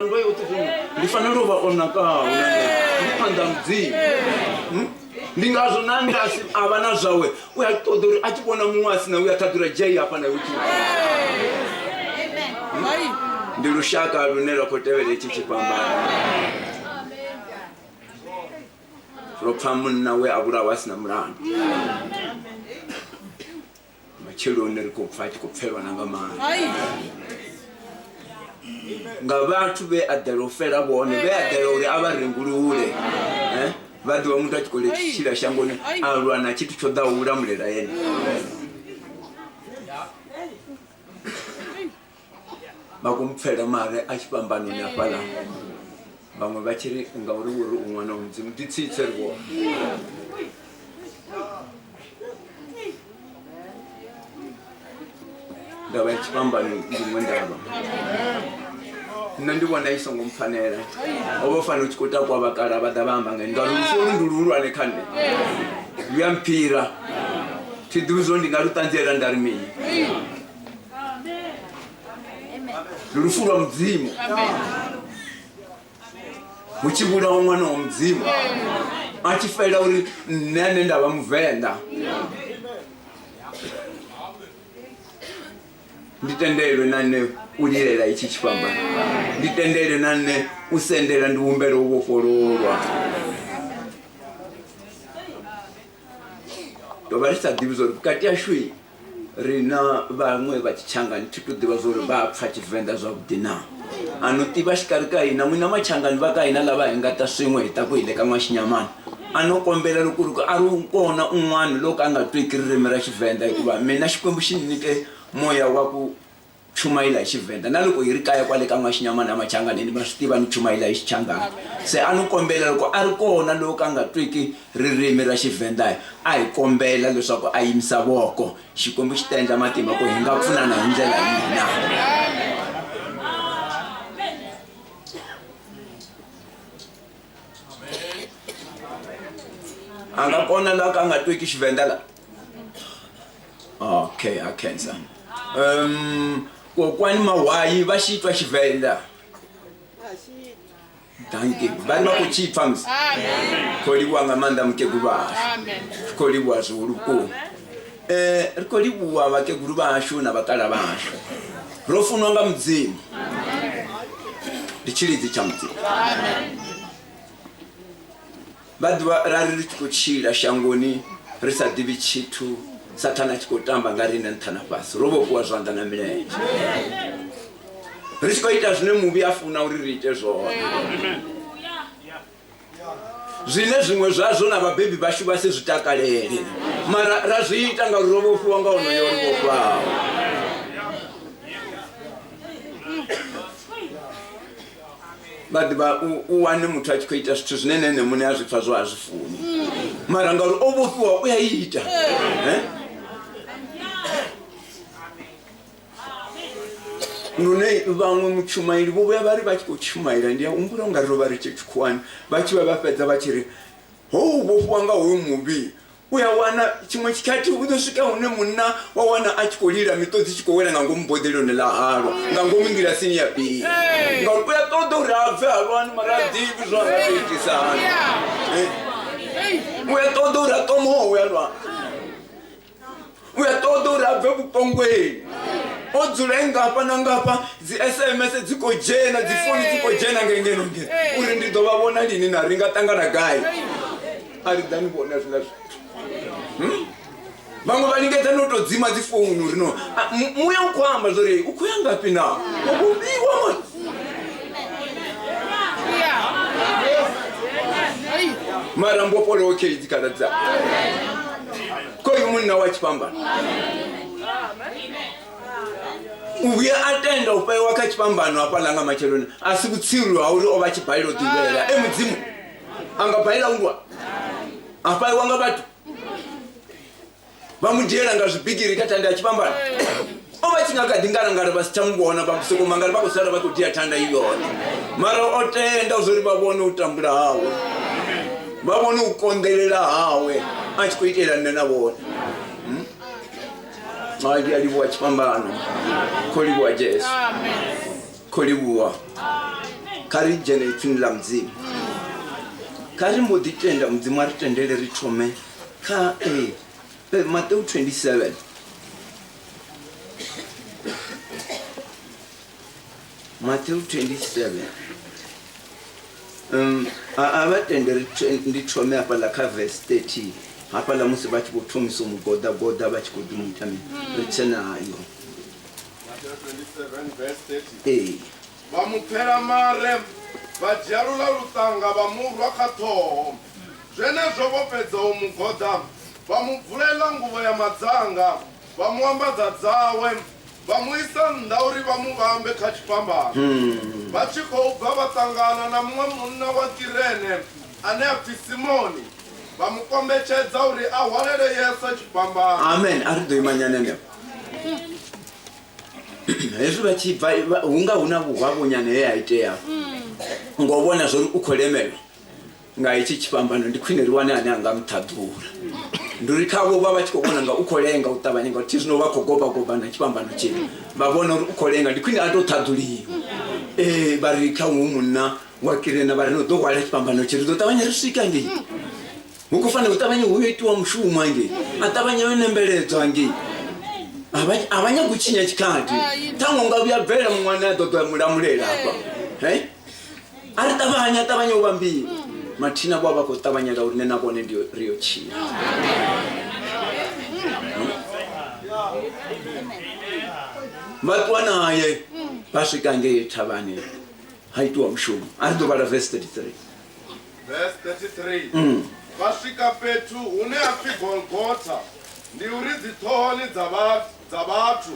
Nndwa yoṱhe zwino ndi fanela u vha o nakaho na nṋe ndi phanḓa ha Mudzimu. Hmm? Ndi ngazwo na nda si a vha na zwawe u a ṱoḓa uri a tshi vhona muṅwe a si na u ya ṱhaḓula dzhei hafha na iwe tshi. Ndi lushaka lune lwa khou tevhela itshi tshifhambano. Ro pfa munna we a vhulawa a si na mulandu. Matsheloni ri khou pfa a tshi khou pfelwa na nga maanḓa nga vhathu vhe a ḓela u fela vhone, vhe a ḓela uri a vha rengulule. Eh? Vha ḓivha muthu a tshi khou tshila shangoni a lwa na tshithu tsho ḓaho u lamulela ene. Vha khou mupfela mare a tshifhambanoni hafhaḽa. Vhaṅwe vha tshi ri ngauri wo ri u ṅwana wa Mudzimu ḓi tsitse ri vhone. Ndavha ya tshifhambano ndi iṅwe ndavha. Nṋe ndi vhona i songo mpfanela. Ho vha fanela u tshi khou takuwa vhakala vha ḓa vha amba nga nṋe ngauri lufu olu ndi luhulwane kha nṋe. Lu ya mphira. Thi ḓivhi zwo ndi nga lu ṱanziela nda ri mini. Ndi lufu lwa Mudzimu. Hu tshi vhulawa ṅwana wa Mudzimu a tshi fela uri nṋe ane nda vha Muvenḓa ndi tendelwe na nṋe u lilela itshi tshifhambano, ndi tendelwe na nṋe u sendela ndi humbele u vhofhololwa. Ro vha ri sa ḓivhi zwori vhukati hashu ri na vhaṅwe vha tshitshangani thi to ḓivha zwori vha pfa tshivenḓa zwavhuḓi na a no tiva xikarhi ka hina n'wina machangani va ka hina lava hi nga ta swin'we hi ta ku hi le ka n'waxinyamana a no kombela loko ri ku a ri kona un'wana loko a nga twiki ririmi ra xivenḓa hikuva mina xikwembu xi ni nyike moya wa ku chumayela hi Xivhenda na loko hi ri kaya kwale ka N'waxinyamana emachanganeni ma swi tiva ni chumayela hi Xichangani se a ni kombela loko a ri kona lowo ka nga twiki ririmi ra Xivhenda a hi kombela leswaku a yimisa voko Xikwembu xi ta endla matimba ku hi nga pfunana hi ndlela yihi na. A nga kona la ka nga twiki Xivhenda la. Okay, a khensa. Kokwani Mahwayi va xi twa Xivenda. Thank you. Vha ri vha khou tshi pfa musi. Khou livhuwa nga maanḓa mukegulu vhashu. Ri khou livhuwa zwihulu vhukuma. Ri khou livhuwa vhakegulu vhashu na vhakala vhashu. Ro funwa nga Mudzimu. Ndi tshilidzi tsha Mudzimu. Vha ḓivha ra ri ri tshi khou tshila shangoni ri sa ḓivhi tshithu, Sathane a tshi khou tamba nga riṋe nṱha na fhasi, ro vhofhiwa zwanḓa na milenzhe, ri tshi khou ita zwine muvhi a funa uri ri ite zwone, zwine zwiṅwe zwazwo na vhabebi vhashu vha si zwi takalele, mara ra zwi ita ngauri ro vhofhiwa nga onoyo ri vhofhaho. Vha ḓivha u wane muthu a tshi khou ita zwithu zwine na ene muṋe a zwi pfa zwo a zwi funi, mara ngauri o vhofhiwa u a ita. Lune vhaṅwe mutshumaeli vho vhuya vha ri vha tshi khou tshumaela, ndi a humbula u nga ri ro vha ri tshi tshikhuwani, vha tshi vha vha fhedza vha tshi ri hou vhofhiwa nga hoyu muvhi. U ya wana tshiṅwe tshikhathi hu ḓo swika hune munna wa wana a tshi khou lila miṱodzi tshi khou wela nga ngomu boḓeloni ḽa halwa, nga ngomu ngilasini ya biri, ngauri u ya ṱoḓa uri a bve halwani mara a ḓivhi zwa nga tou itisa hani. U ya ṱoḓa uri a ṱomowe halwani, u ya ṱoḓa uri a bve vhupongweni. O dzula e ngafha na ngafha, dzi SMS dzi khou dzhena, dzi founu dzi khou dzhena nga ngeno ngeno, uri ndi ḓo vha vhona lini na ri nga ṱangana gai. A ri ḓani vhona zwiḽa zwithu. Hmm? Vhaṅwe vha lingedza no tou dzima dzi founu uri no muya u khou amba zwo ri u khou ya ngafhi na u vhumbiwa mani. Mara mbofholowo khe idzi khala dza khoyu munna wa tshifhambano u vhuya a tenda u fhaiwa kha tshifhambano hafhaḽa nga matsheloni a si vhutsilu ha uri o vha tshi balelwa u ḓivhela e mudzimu a nga balelwa u lwa a fhaiwa nga vhathu vha mu dzhiela nga zwibigiri kha thanda ya tshifhambano o vha tshi nga kha ḓi ngalangala vha si tsha mu vhona vha soko mangala vha khou sala vha khou dia thanda i yone mara o tenda zwo ri vha vhone u tambula hawe vha vhone u konḓelela hawe a tshi khou itela nṋe na vhone. Hai, ndi a livhuwa tshifhambano, khou livhuwa Jesu, khou livhuwa. Kha ri dzhene ipfini ḽa Mudzimu. Kha ri mbo ḓi tenda Mudzimu a ri tendele ri thome kha Mateo 27. Mateo 27. A vha tende ri ndi thome hafhaḽa kha verse 30 hafhaḽa musi vha tshi vho thomisa u mu goḓa goḓa vha tshi khou ḓi mu ita mini ri tse nayo. Mateo 27 verse 30. Ee. Vha mu pfela mare, vha dzhia luḽa luṱanga vha mu rwa kha ṱhoho. Zwenezwo vho fhedza u mu goḓa, vha mu bvulela nguvho ya madzanga, vha mu ambadza dzawe, vha mu isa nnḓa uri vha mu vhambe kha tshifhambano. Vha tshi khou bva vha ṱangana na muṅwe munna wa Kirene ane a pfi Simoni, vha mu kombetshedza uri a hwalele Yesu tshifhambano. Amen. A ri ḓo imanyana henefho. Hezwi vha tshi bva hu nga hu na vhuhwavhonyana he ha itea ngo vhona zwori u khou lemelwa nga hetshi tshifhambano, ndi khwine ri wane ane a nga muṱhaḓula. Ndi uri khavho vha vha tshi khou vhona nga u khou lenga u ṱavhanya ngauri thi zwino vha khou goba goba na tshifhambano tshi vha vhona uri u khou lenga, ndi khwine a tou ṱhaḓuliwa. Ee, vha ri kha hu munna wa Kirene vha ri no ḓo hwala tshifhambano tshi ri ḓo ṱavhanya ri swika ngei. Hu khou fanela u ṱavhanya hu yo itiwa mushumo hangei, a ṱavhanya yo nembeledzwa hangei. A vha nyagi u tshinya tshikhathi, ṱhaṅwe unga vhuya bvelela muṅwe ane a ḓo ḓo mulamulela hafha. He? A ri ṱavhanya, ṱavhanya u vhambiwa. Mathina vho vha khou ṱavhanya ngauri nṋe na vhone ndi ri yo tshila. Vha ṱuwa naye vha swika ngei thavhani ha itiwa mushumo. A ri ḓo vhala verse 33. Verse 33. Vha swika fhethu hune ha pfi Golgotha, ndi uri dziṱhohoni dza dza vhathu.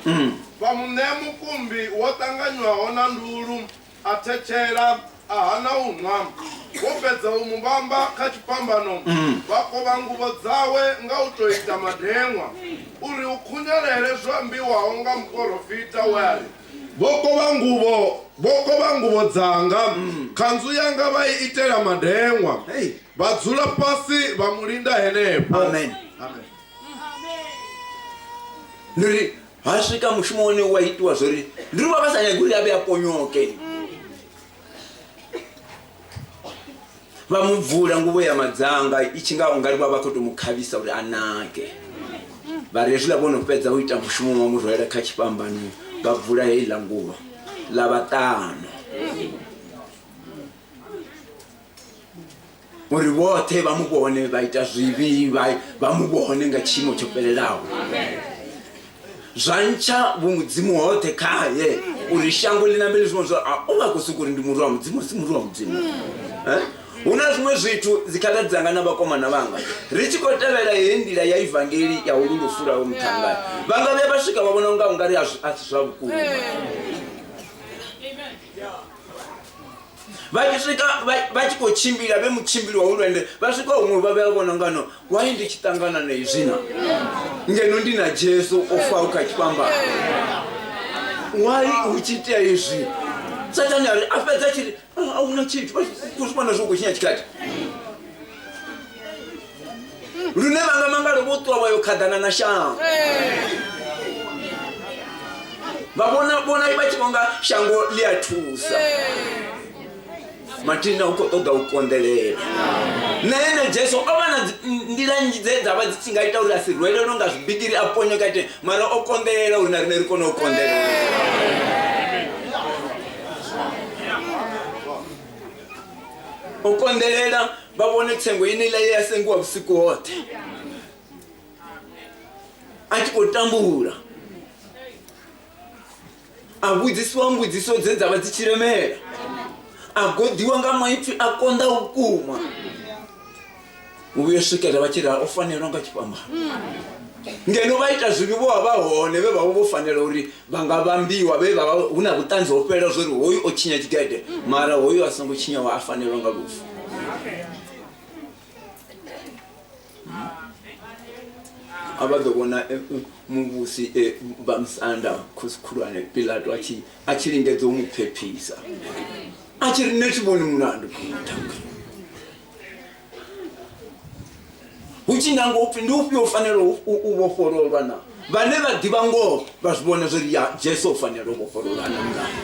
Vha mu ṋea mukumbi wo ṱanganywaho na ndulu, a thetshela, a hana u nwa. Vho fhedza u mu vhamba kha tshifhambano, vha kovha nguvho dzawe nga u tou ita madeṅwa, uri hu khunyelele zwo ambiwaho nga muporofita we a ri, Vho kovha nguvho, vho kovha nguvho dzanga, khanzu yanga vha i itela madeṅwa. Hey. Vha dzula fhasi vha mu linda henefho. Amen. Amen. Ndi uri ha swika mushumo wone wa itiwa zwori ndi uri vha vha sa nyagi uri a vhe a ponyoke. Vha mu bvula nguvho ya madzanga i tshi nga ungari vha vha khou tou mu khavhisa uri a nake. Vha ri hezwiḽa vho no fhedza u ita mushumo wa mu rwela kha tshifhambano, vha bvula heiḽa nguvho ḽa vha ṱano uri vhoṱhe vha mu vhone, vha ita zwivhi vha mu vhone nga tshiimo tsho fhelelaho. Zwa ntsha vhumudzimu hoṱhe khaye uri shango ḽi namele zwiṅwe zwa o vha khou sokou uri ndi murwa wa Mudzimu, si murwa wa Mudzimu. Hu na zwiṅwe zwithu dzikhaladzi dzanga na vhakomana vhanga ri tshi khou tevhela heyi nḓila ya ivangeli ya holu lufu lwawe muṱhangani, vha nga vhuya vha swika vha vhona unga ungari a si zwa vhukuma. Vha tshi swika vha tshi khou tshimbila vhe mutshimbili wa hulwende, vha swika huṅwe vha vhuya vhona ngano why ndi tshi ṱangana na izwi na ngeno ndi na Jesu o faho kha tshifhambano, why hu tshi itea izwi? Sathane a ri a fhedza tshi ri a huna tshithu, vha khou zwi vhona zwo khou tshinya tshikhathi lune vha nga mangalo vho ṱuwa vha yo khaḓana na shango, vha vhona vhona vha tshi vhonga shango ḽi a thusa. Mathina u khou ṱoḓa u konḓelela. Na ene Jesu o vha na nḓila nnzhi dze dza vha dzi tshi nga ita uri a si rwelelwe nga zwibigiri a ponyoka ite, mara o konḓelela uri na riṋe ri kone u konḓelela. O konḓelela vha vhone tsengo yeneiḽa ye ya sengiwa vhusiku hoṱhe a tshi khou tambula, a vhudzisiwa mbudziso dze dza vha dzi tshi lemela, a goḓiwa nga maipfi a konḓa vhukuma, u vhuya swikela vha tshi ri o fanelwa nga tshifhambano. Ngeno vha ita zwivhi vho vha vha hone vhe vha vha vho fanela uri vha nga vhambiwa, vhe vha vha hu na vhuṱanzi ho fhelela zwo uri hoyu o tshinya tshigede, mara hoyu a songo tshinyaho a fanelwa nga lufu. A vha ḓo vhona muvhusi vha musanda khosi khulwane Pilato a tshi lingedza u mu phephisa, a tshi ri nṋe thi vhoni mulandu. Hu tshi nanga upfi ndi ufhio u fanela u vhofhololwa na vhane vha ḓivha ngoho vha zwi vhona zwori ya Jesu u fanela u vhofhololwa na mulandu.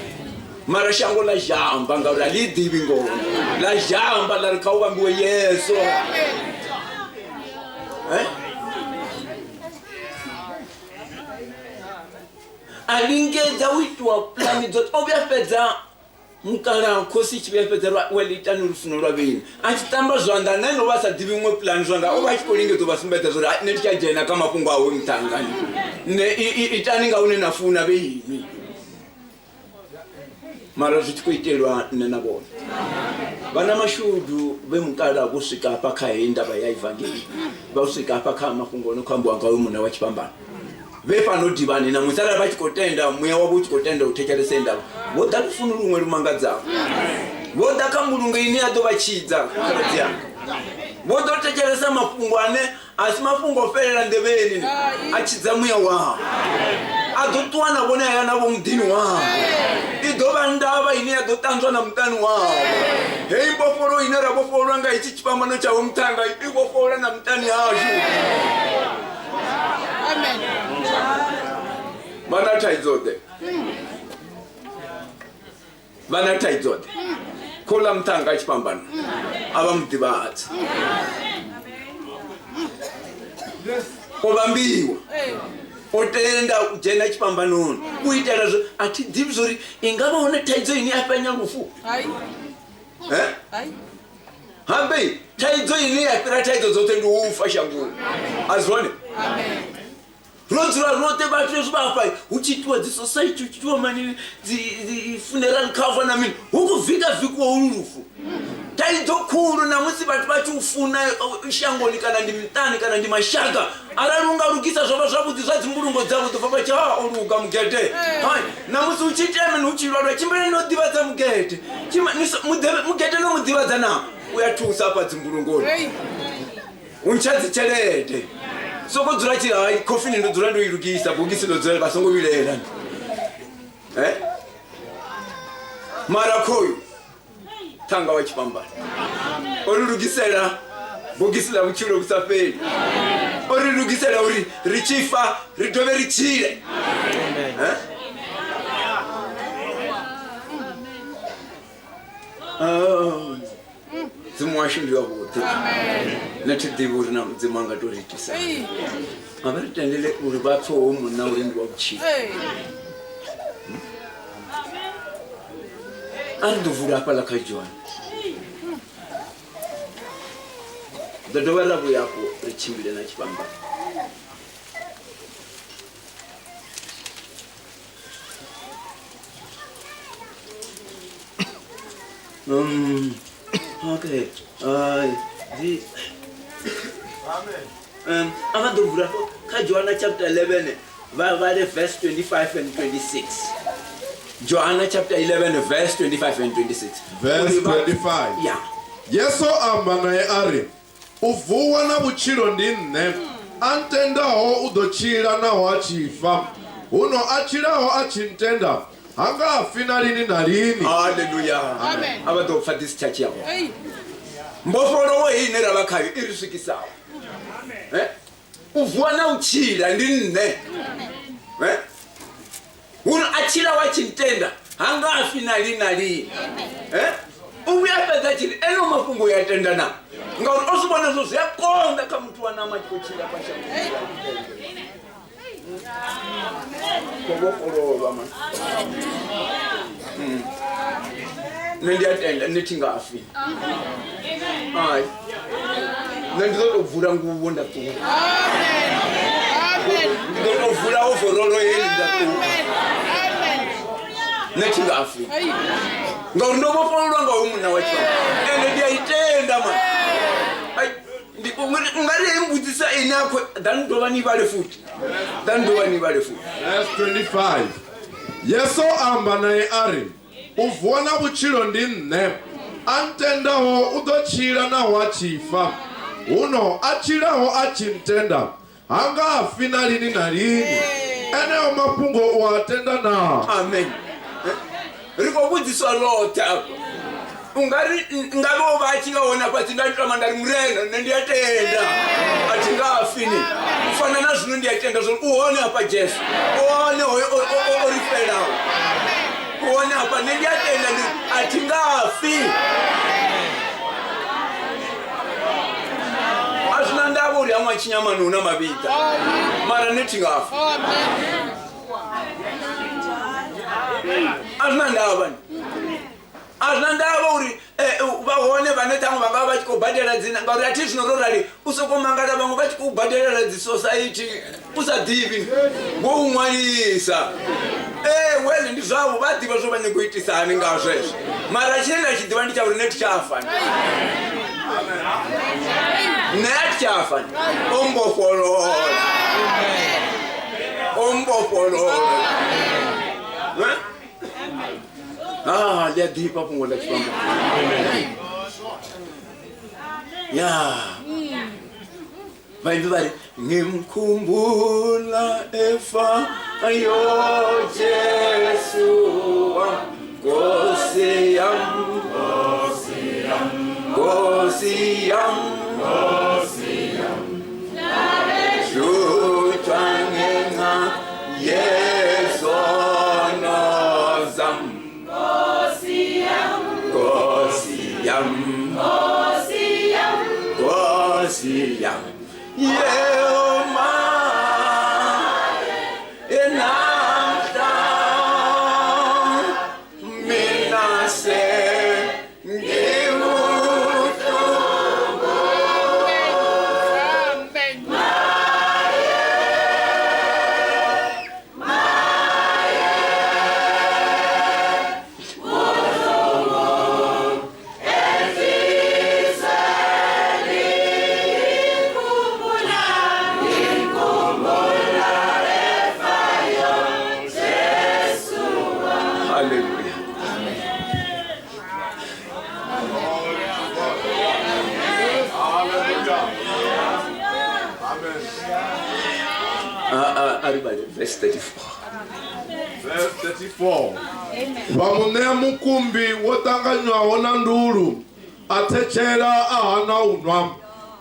Mara shango ḽa zhamba ngauri a ḽi ḓivhi ngoho, ḽa zhamba ḽa ri kha u vhambiwe Yesu. A lingedza u itiwa pulani dzoṱhe, o vhuya fhedza mukalaha khosi tshi vhuya fhedza lwa well itani lufuno lwa vheni, a tshi tamba zwanḓa na ene o vha a sa ḓivhi iṅwe pulani zwanga, o vha a tshi khou lingedza u vha sumbedza zwa uri nṋe thi tsha dzhena kha mafhungo awe muṱhangani, nṋe itani nga hune na funa vhe inwi. Mara zwi tshi khou itelwa nṋe na vhone. Vha na mashudu vhe mukala vho swika hafha kha heyi ndavha ya ivangeli, vha swika hafha kha mafhungo ono khou ambiwa nga hoyu munna wa tshifhambano, vhe fhano divhani na musi arali vha tshi khou tenda, muya wavho u tshi khou tenda u thetshelesa heyi ndavha, vho ḓa lufuno luṅwe lu mangadzaho, vho ḓa kha mbulungo ine ya ḓo vha tshidza khaladzi yanga, vho ḓo thetshelesa mafhungo ane a si mafhungo o fhelela nḓevheni, a tshidza muya wavho, a ḓo ṱuwa na vhone a ya navho muḓini wavho, i ḓo vha ndavha ine ya ḓo ṱanzwa na muṱani wavho. Heyi mbofholo ine ra vhofholwa nga itshi tshifhambano tshawe muṱhanga i vhofholola na muṱani hashu. Vha na thaidzo-ḓe? Vha na thaidzo-ḓe? Khouḽa muṱhanga a tshifhambano a vha mu ḓivhadza, o vhambiwa, o tenda u dzhena tshifhambanoni u itela zwo. A thi ḓivhi zwori i nga vha hone thaidzo ine ya fhenya lufu. Habe thaidzo ine ya fhira thaidzo dzoṱhe ndi u fa shangoni, a zwone? Ro dzula roṱhe vhathu hezwi vha hafha hu tshi itiwa dzi society, hu tshi itiwa mani dzi funeral cover na mini, hu khou vika vikiwa holu lufu. Thaidzo khulu na musi vhathu vha tshi u funa shangoni kana ndi miṱani kana ndi mashaka, arali u nga lugisa zwa vha zwavhuḓi zwa dzimbulungo dzavho, ḓo pfa vha tshi ha o luga mugede. Hai, na musi hu tshi itea mini, hu tshi lwalwa, tshimbilani no ḓivhadza mugede, mugede no mu ḓivhadza na u ya thusa afha dzimbulungoni, u ntsha dzi tshelede, soko dzula tshi hai khofini ndo dzula ndo i lugisa, bogisi ḽo dzula, vha songo vhilaela. Mara khoyu thanga wa tshifhambano o ri lugisela bogisi ḽa vhutshilo vhu sa fheli, o ri lugisela uri ri tshi fa ri dovhe ri tshile. Mudzimu washu ndi wavhuḓi, nṋe thi ḓivhi uri na Mudzimu a nga to ri itisa, a vha ri tendele uri vha pfe hoyu munna uri ndi wa vhutshilo. A ri ḓo vula hafhaḽa kha John, ḓo dovha ra vhuya hafho ri tshimbile na tshifhambano. Okay. The a vha ḓo vula kha Johanna chapter 11 vha vhale verse 25 and 26. Johanna chapter 11 verse 25 and 26. Verse 25. Yeah. Yesu amba naye a ri, u vuwa na vhutshilo ndi nṋe, a ntendaho u ḓo tshila naho a tshi fa, huno a tshilaho a tshi ntenda ha nga fi na lini na lini. Hallelujah. Amen. A vha ḓo pfa this church ya hone. Mbofholowo heyi ine ra vha khayo i ri swikisaho. U vuwa na u tshila ndi nṋe. Huno a tshila wa tshi ntenda ha nga fi na lini na lini. U vhuya fhedza tshili eno mafhungo ya tenda na, ngauri o zwi vhona zwo zwi a konḓa kha muthu wa ṋama a tshi khou tshila fha shangoni. Khou vhofhololwa man. Nṋe ndi a tenda, nṋe thi nga fi. Hai, nṋe ndi ḓo tou bvula nguvho nda ṱuwa, ndi ḓo tou bvula ovorolo heyi nda ṱuwa. Nṋe thi nga fi ngauri ndo vhofhololwa nga hoyu munna wa tshifhambano, ende ndi a i tenda man. Nga ri heyi mbudzisa ine a khou ḓa ni dovha ni vhale futhi, ḓa ni dovha ni vhale futhi. Verse 25. Yesu amba naye a ri, u vuwa na vhutshilo ndi nṋe, a ntendaho u ḓo tshila naho a tshi fa, huno a tshilaho a tshi ntenda ha nga fi na lini na lini. Eneo mafhungo u a tenda naa? Amen. Ri khou vhudziswa ḽoṱhe afha. U nga ri nga vhe o vha a tshi nga hone afha nda tama nda ri Murena nṋe ndi a tenda a thi nga fi ni. U fana na zwino ndi a tenda zwo u hone hafha Jesu, u hone hoyo o ri felaho. Hone hafha nṋe ndi a tenda ndi a thi nga fi. A zwi na ndavha uri ha Nwatshinyamani hu na mavhiḓa, mara nṋe thi nga fi. A zwi na ndavha. A zwi na ndavha uri vha hone vhane ṱhaṅwe vha nga vha vha tshi khou badela dzina, ngauri a thi zwino ro rali u sokou mangala vhaṅwe vha tshi khou badelela dzi society u sa ḓivhi vho u ṅwalisa. Ee, well ndi zwavho, vha ḓivha zwo vha nyago u itisa hani nga zwezwo, mara tshine nda tshi ḓivha ndi tsha uri nṋe thi tsha fa, nṋe a thi tsha fa, o mbofholola, o mbofholola. Ah, ḽi a ḓifha fhungo ḽa tshifhambano. Ya vaimbi vha ri ngimkhumbula efa yo Jesu Nkosi yam, Nkosi yam, hlutshwa ngenxa yezono zam, Nkosi yam, Nkosi yam, yema enamhla mina sengimuhlobo. Hallelujah. Hallelujah. Amen. A ri vhale verse 34. Verse 34. Vha mu ṋea mukumbi wo ṱanganywaho na ndulu, a thetshela a hana u nwa.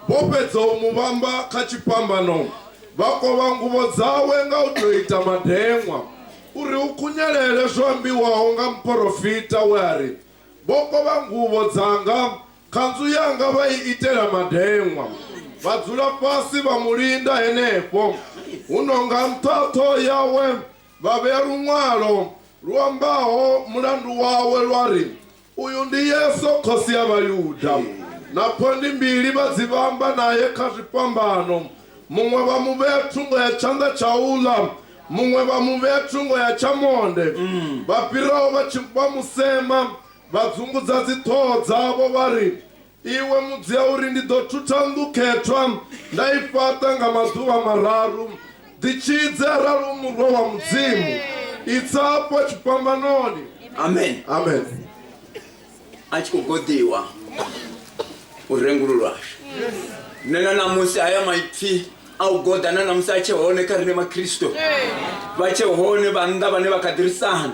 Vho fhedza u mu vhamba kha tshifhambano, vha kovha nguvho dzawe nga u tou ita madeṅwa, uri hu khunyelele zwo ambiwaho nga muporofita we a ri, vho kovha nguvho dzanga, khanzu yanga vha i itela madeṅwa. Vha dzula fhasi vha mu linda henefho. Huno nga nṱha ha ṱhoho yawe vha vhea luṅwalo lu ambaho mulandu wawe lwa ri, uyu ndi Yesu khosi ya Vhayuda. Na phondi mbili vha dzi vhamba naye kha zwifhambano, muṅwe vha mu vhea thungo ya tshanḓa tsha uḽa, muṅwe vha mu vhea thungo ya tsha monde. Vha fhiraho vha mu sema, vha dzungudza dziṱhoho dzavho vha ri, iwe mudzia uri ndi ḓo thutha nnḓu khethwa nda i fhaṱa nga maḓuvha mararu, ḓitshidze arali u murwa wa Mudzimu, itsa afho tshifhambanoni. Amen. Amen. A tshi khou goḓiwa u rengululwashu. Nṋe na ṋamusi haya maipfi a u goḓa na ṋamusi a tshe hone kha riṋe Makhristo, vha tshe hone vhannḓa vhane vha kha ḓi ri sana.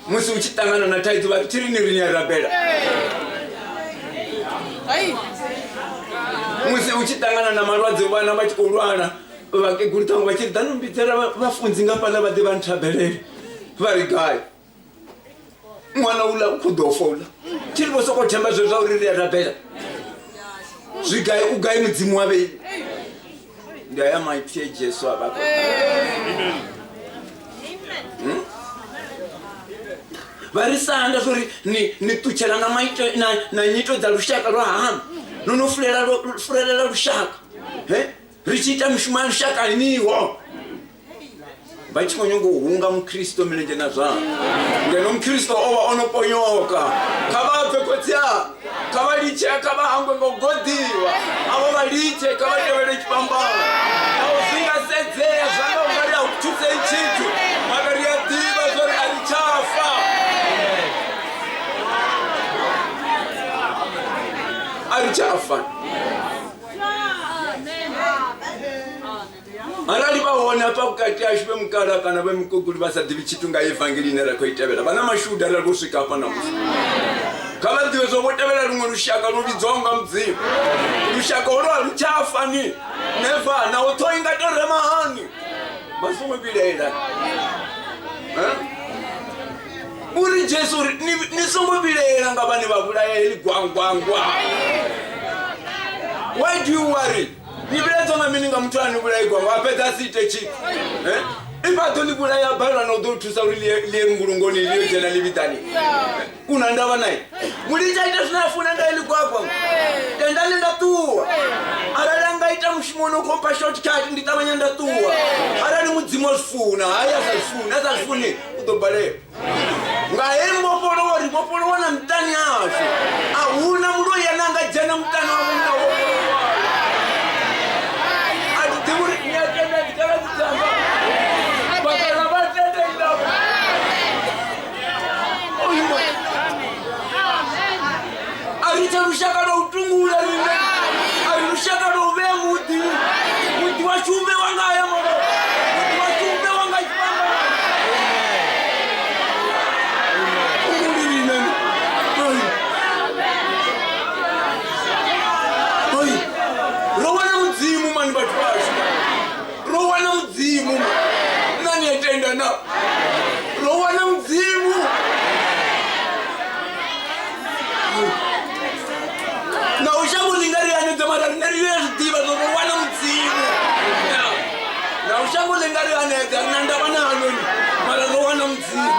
Musi u tshi ṱangana na thaidzo vha ri thi rini ri ni a rabela. Musi u tshi ṱangana na malwadze vhana vha tshi khou lwala, vhakegulu ṱhaṅwe vha tshi ri ḓani mbidzela vhafunzi nga fhaḽa vha ḓe vha nthabelele, vha ri gai ṅwana uḽa u khou ḓo fa uḽa, thi ri vho sokou themba zwezwo zwa uri ri a rabela, zwi gai u gai Mudzimu wa vhei. Ndi haya maipfi e Jesu a vha khou. Vha ri sanda zwo ri ni ṱutshela na maite na nyito dza lushaka lwa haṋu, no no fulelela lushaka, he ri tshi ita mishumo ya lushaka niho. Vha tshi khou nyanga u hunga Mukhristo milenzhe na zwanḓa, ngeno Mukhristo o vha o no ponyoka. Kha vha bve khotsi a, kha vha litshe, kha vha hangwe nga u goḓiwa, avho vha litshe, kha vha tevhele tshifhambano. Naho zwi nga sedzea zwa nga ungari a hu thusei tshithu, mara ri a ḓivha zwa uri a ri tsha fa. A ri tsha fa. Arali vha hone hafha vhukati hashu vhe mukala kana vhe mukegulu vha sa ḓivhi tshithu nga evangeli ine ra khou i tevhela, vha na mashudu arali vho swika hafha ṋamusi. Kha vha ḓivhe zwo vho tevhela luṅwe lushaka lwo vhidzwaho nga Mudzimu. Lushaka holo a lu tsha fa ni never, naho ṱhoho i nga to rema hani, vha songo vhilaela. Uri Jesu uri ni songo vhilaela nga vhane vha vhulaya heḽi gwangwangwa. Why do you worry? Ni vhilaedzwa nga mini nga muthu ane vhulaya gwangwa a fhedza a si ite tshithu? If a ḓo ḽi vhulaya balelwa na u ḓo thusa uri ḽi ye mbulungoni ḽi yo dzhena ḽivhiḓani. U na ndavha nae. Mulitsha ite zwine a funa nga heḽi gwagwa. Tenda ḽi nda ṱuwa. Arali a nga ita mushumo une u khou mpha shortcut ndi ṱavhanya nda ṱuwa. Arali Mudzimu a zwi funa, hayi a sa zwi funi, a sa zwi funi u ḓo balelwa. Nga heyi mbofholowo ri vhofholowa na miṱani yashu. A huna muloi ane a nga dzhena muṱani wa munna wo vhofholowaho. A thi ḓivhi uri ni a tenda dzikhaladzi dzanga. Vhakala vha tenda indaba. A ri tsha lushaka lwa u tungula riṋe. A ri lushaka lwa u vhea muḓi. Muḓi washu u vhewa nga haya malofha. Muḓi washu u vhewa nga tshifhambano. Tunguli riṋe. Oi. Oi. Ro wana Mudzimu mani vhathu vhashu. Ro wana Mudzimu. Nṋa ni a tenda na? Ro wana Mudzimu. Na u shango ḽi nga ri hanedza mara riṋe ri a zwi ḓivha zwo ro wana Mudzimu. Na u shango ḽi nga ri hanedza ri na ndavha nalo ni mara ro wana Mudzimu.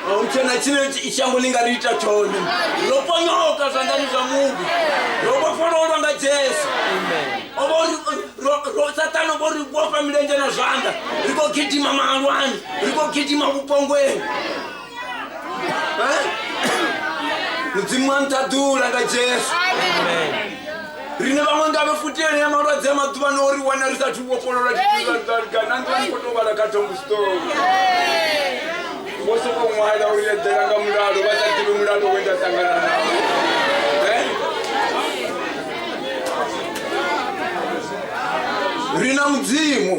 A hu tshena tshine shango ḽi nga ri ita tshone. Ro ponyoka zwanḓani zwa muvhi. Ro vhofhololwa nga Jesu. O vha uri Saṱhane o vha uri vhofha milenzhe na zwanḓa. Ri khou gidima mahalwani, ri khou gidima vhupongweni. Mudzimu a nṱhaḓula nga Jesu. Riṋe vhaṅwe nga vhe futhi enea malwadze a maḓuvha no ri wana ri sathu vhofhololwa tshifhinga na nḓila ni khou tou vhala kha tombstone. Vho sokou ṅwala uri eḓela nga mulalo vha sa ḓivhi mulalo we nda ṱangana nawo. Ri na Mudzimu.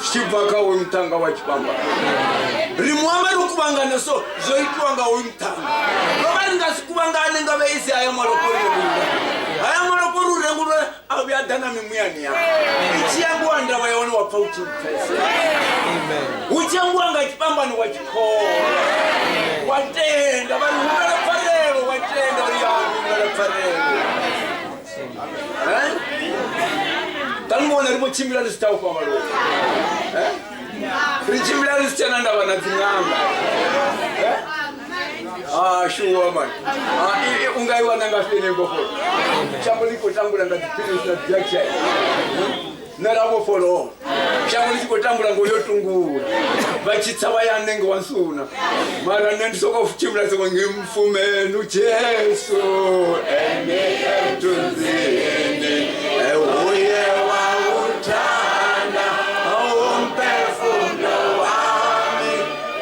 Zwi tshi bva kha hoyu muṱhannga wa tshifhambano. Ri muamba ro kuvhangana so zwo itiwa nga hoyu muṱhannga. Ro vha ri nga si kuvhangane nga vhe isi haya malofha uri rengulula. Haya malofha uri u rengulula a vhuya a ḓa na mimuyani yau. I tshi ambiwa ndavha ya hone wa pfa u tshi pfesesa. Hu tshi ambiwa nga tshifhambano wa tshi kholwa. Wa tenda vha ri humbela pfarelo wa tenda uri ya humbela pfarelo. Tani vhona ri vho tshimbila ri si tsha ufha malofha. Ri tshimbila ri si tshena ndavha na dziṅanga. Ah, shuwa man. Ah, u nga i wana nga fheni mbofholo. Shango ḽi khou tambula nga dziphilisi na dzijakisheni. Nṋe ra vhofholowa. Shango ḽi tshi khou tambula ngo yo tungula. Vha tshi tsa vha ya nenge wa nsuna. Mara nṋe ndi sokou tshimbila soko ngimfumeni uJesu. Ene emthunzini. Uye wawuthanda umphefumlo wami.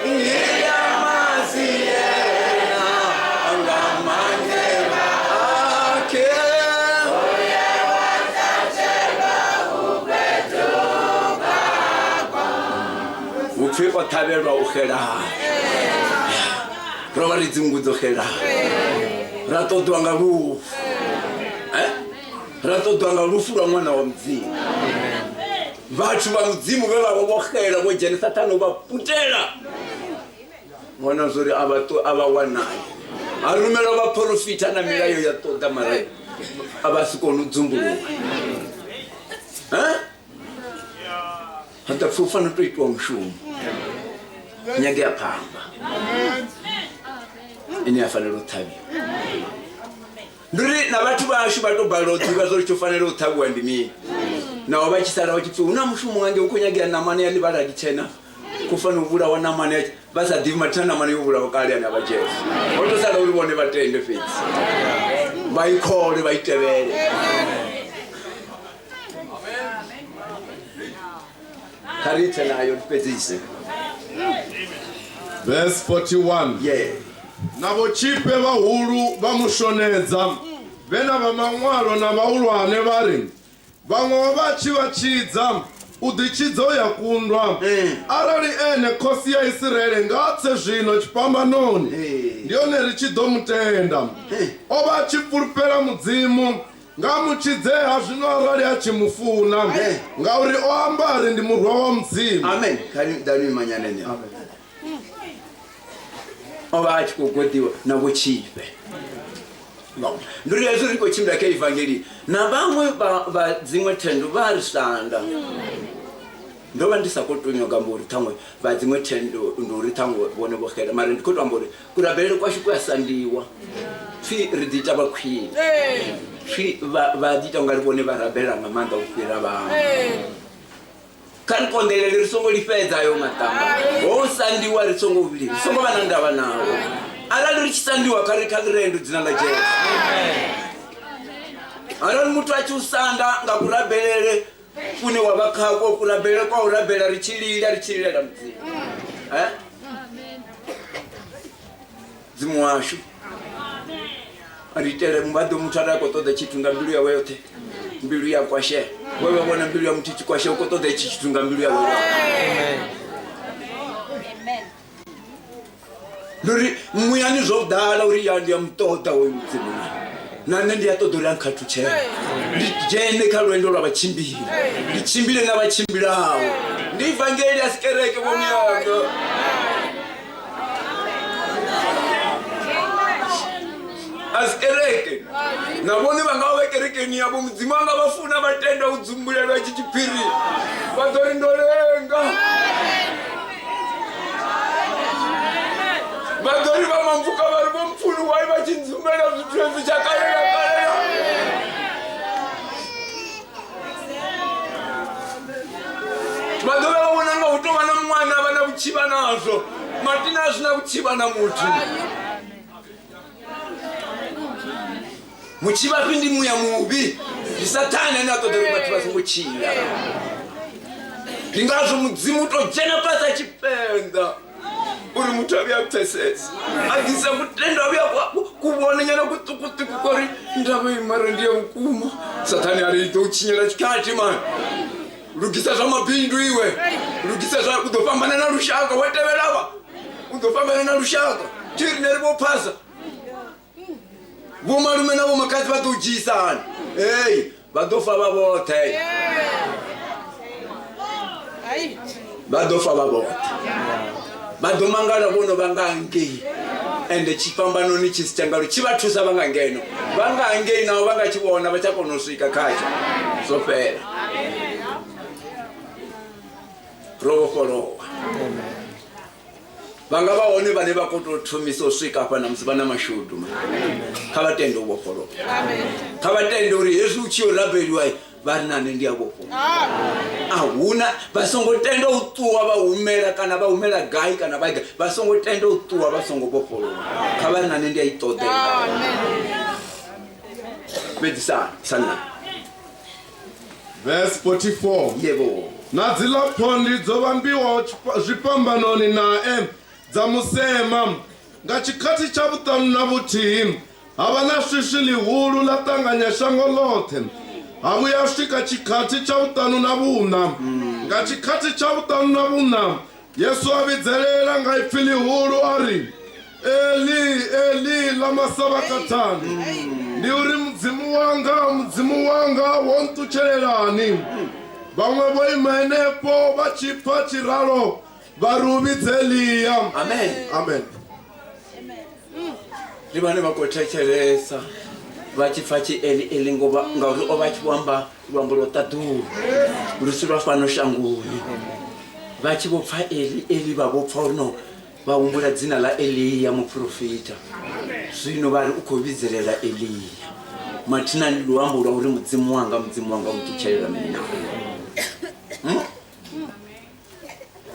Ngiyamazi yena ngamanxeba akhe. Hupfi o ṱhavhelwa u xelaho. Ro vha ri dzinngu dzo xelaho. Ra ṱoḓwa nga lufu. Ra ṱoḓwa nga lufu lwa ṅwana wa Mudzimu. Vhathu vha Mudzimu vhe vha vha vho xela vho dzhena Sathane u vha putela. Vhona zwori a vha a vha wanali. Ha rumelwa vhaporofita na milayo ya ṱoḓa mara a vha si kone u dzumbuluwa. Ha ḓa pfi u fanela u tou itiwa mushumo. Nyagea phamba ine ya fanela u ṱhavhiwa. Ndi uri na vhathu vhashu vha tou balelwa u ḓivha zwa uri tsho fanela u ṱhavhiwa ndi mini. Naho vha tshi sala vha tshi pfi hu na mushumo nga ngei hu khou nyagea ṋamana ya ḽivhala ḽitshena, khou fanela u vhulawa ṋamana ya vha sa ḓivhi mathina ṋamana yo vhulawa kale ane a vha Jesu. Ho tou sala uri vhone vha tende fhedzi, vha i khole vha i tevhele. Kha ri tse nayo ri fhedzise. Verse 41. Yeah. Na vhotshifhe vhahulu vha mu shonedza, vhe na vha maṅwalo na vhahulwane vha ri, vhaṅwe vha tshi vha tshidza, u ḓi-tshidza u ya kundwa. Arali ene khosi ya Isiraele nga a tse zwino tshifhambanoni, ndi hone ri tshi ḓo mu tenda. O vha a tshi fulufhela Mudzimu, nga mu tshidzeha zwino arali a tshi mu funa, ngauri o amba a ri ndi murwa wa Mudzimu. Amen. Kha ni ḓa ni imanyane ni. O vha a tshi khou goḓiwa na vhotshifhe. Ndi uri hezwi ri khou tshimbila kha ivangeli na vhaṅwe vha dziṅwe thendo vha ri sanda. Ndo vha ndi sa khou tou nyaga amba uri ṱhaṅwe vha dziṅwe thendo ndi uri ṱhaṅwe vhone vho xela, mara ndi khou tou amba uri kurabelele kwashu ku a sandiwa. Pfhi ri ḓi ita vha khwine, pfhi vha ḓi ita ungari vhone vha rabela nga maanḓa u fhira vhaṅwe. Kha ri konḓelele, ri songo lifhedza ayo maṱamba. Ho sandiwa ri songo vhili, ri songo vha na ndavha nao. Arali ri tshi sandiwa kha ri kha ri rende dzina ḽa Jesu. Arali muthu a tshi u sanda nga kurabelele kune wa vha khakwo, kurabelele kwa u rabela ri tshi lila, ri tshi lilela Mudzimu. Mudzimu washu ri itele muvhaḓo. Muthu arali a khou ṱoḓa tshithu nga mbilu yawe yoṱhe, mbilu ya kwashea. We vha vhona mbilu ya muthu tshi kwashea, u khou ṱoḓa itshi tshithu nga mbilu yawe yoṱhe. Ndi uri muyani zwo ḓala uri ya ndi ya muṱoḓa hoyu Mudzimu, na nṋe ndi a ṱoḓa uri a nkhathutshele, ndi dzhene kha lwendo lwa vhatshimbili, ndi tshimbile na vhatshimbilaho. Ndi ivangeli ya sikereke vho muyanga. A si kereke na vhone vha nga vha kerekeni yavho, Mudzimu anga vha funa vha tenda u dzumbulelwa itshi tshiphiri, vha ḓo ri ndo lenga. Vha ḓo ri vha mamvuka vha ri vho mpfuni wai vha tshi dzumbela zwithu hezwi tsha kale na kale. Vha ḓo vha vhona nga hu tou vha na ṅwana vha na vhutshivha nazwo, matina a zwi na vhutshivha na muthu. Mutshivhafhi ndi muya muvhi, ndi Sathane ane a ṱoḓa uri vhathu vha songo tshila. Ndi ngazwo Mudzimu u tou dzhena fhasi a tshi fhenḓa uri muthu a vhuye a pfesese, a ḓisa kutendo, a vhuya ku vhona nyana kuṱukuṱuku kori ndavha iyi mara ndi ya vhukuma. Sathane a ri i ḓo u tshinyela tshikhathi mani, lugisa zwa mabindu iwe, lugisa zwa u ḓo fhambana na lushaka, wa tevhelavha u ḓo fhambana na lushaka. Thi rine ri vho phasa vho malume na vho makhadzi vha ḓo u dzhiisa hani? Ei, vha ḓo fa vha vhoṱhe, vha ḓo fa vha vhoṱhe, vha ḓo mangala vho no vha nga ngei. Ende tshifhambanoni tshi si tsha ngauri tshi vha thusa vha nga ngeno, vha nga ngei naho vha nga tshi vhona vha tsha kona u swika khatsho. Zwo fhela, ro vhofholowa. Vha nga vha hone vhane vha khou tou thomisa u swika hafha namusi vha na mashudu. Kha vha tende u vhofholowa, kha vha tende uri hezwi u tshi yo rabeliwa vha ri na nṋe ndi a vhofholowa. A huna vha songo tenda u ṱuwa vha humela, kana vha humela gai kana vha gai, vha songo tenda u ṱuwa vha songo vhofholowa. Kha vha ri na nṋe ndi a i ṱoḓa. Fhedzisani sanna. Verse 44. Yebo. Na dziḽa phondi dzo vhambiwaho zwifhambanoni nae dza musema. Nga tshikhathi tsha 51 ha vha na swiswi ḽihulu ḽa ṱanganya shango ḽoṱhe, ha vhuya swika tshikhathi tsha 54. Nga tshikhathi tsha 54 Yesu a vhidzelela nga ipfi ḽihulu a ri, Eli, Eli, lama sabakathani, ndi uri Mudzimu wanga, Mudzimu wanga, wo nṱutshelelani? Vhaṅwe vho ima henefho vha tshi pfa tshiralo vha ri u vhidze Elia. Amen. Amen. Ndi vhane vha khou thetshelesa vha tshi pfa tshi Eli Eli ngauri o vha tshi vho amba luambo lwa ṱaḓulu lu si lwa fhano shangoni. Vha tshi vho pfa Eli Eli vha vho pfa uri no vha humbula dzina ḽa Elia muprofita. Zwino vha ri u khou vhidzelela Elia. Mathina ndi luambo lwa uri Mudzimu wanga, Mudzimu wanga, u nṱutshelela mini na?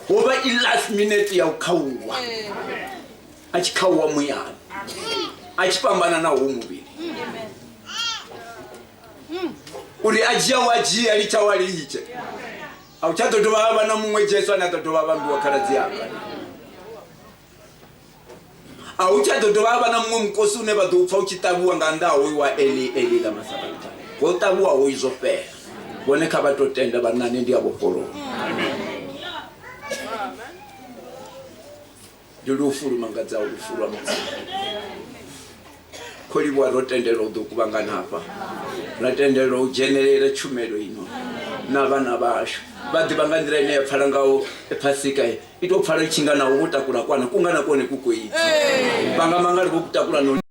Ho vha i last minute ya u khauwa, a tshi khauwa muyani, a tshi fhambana na hoyu muvhili, uri a dzhia wa dzhia, litsha wa litshe. A u tsha ḓo dovha ha vha na muṅwe Jesu ane a ḓo dovha a vhambiwa khaladzi yanga. A hu tsha ḓo dovha ha vha na muṅwe mukosi une vha ḓo u pfa u tshi ṱavhiwa nga nnḓa ha hoyu wa Eli Eli lama sabakthani. Ho ṱavhiwa hoyu zwo fhela. Vhone kha vha tou tenda vha nane ndi a vhofholowa. Ndi lufu lu mangadzaho, lufu lwa Mudzimu. Kho livhuwa ro tendelwa u ḓo kuvhangana hafha, ra tendelwa u dzhenelela tshumelo ino. Na vhana vhashu vha ḓivha nga nḓila ine ya pfala ngaho phasika i tou pfala i tshi nga naho vho takula kwana ku nga na kone ku khou ipfa vha nga mangali vho kutakula no.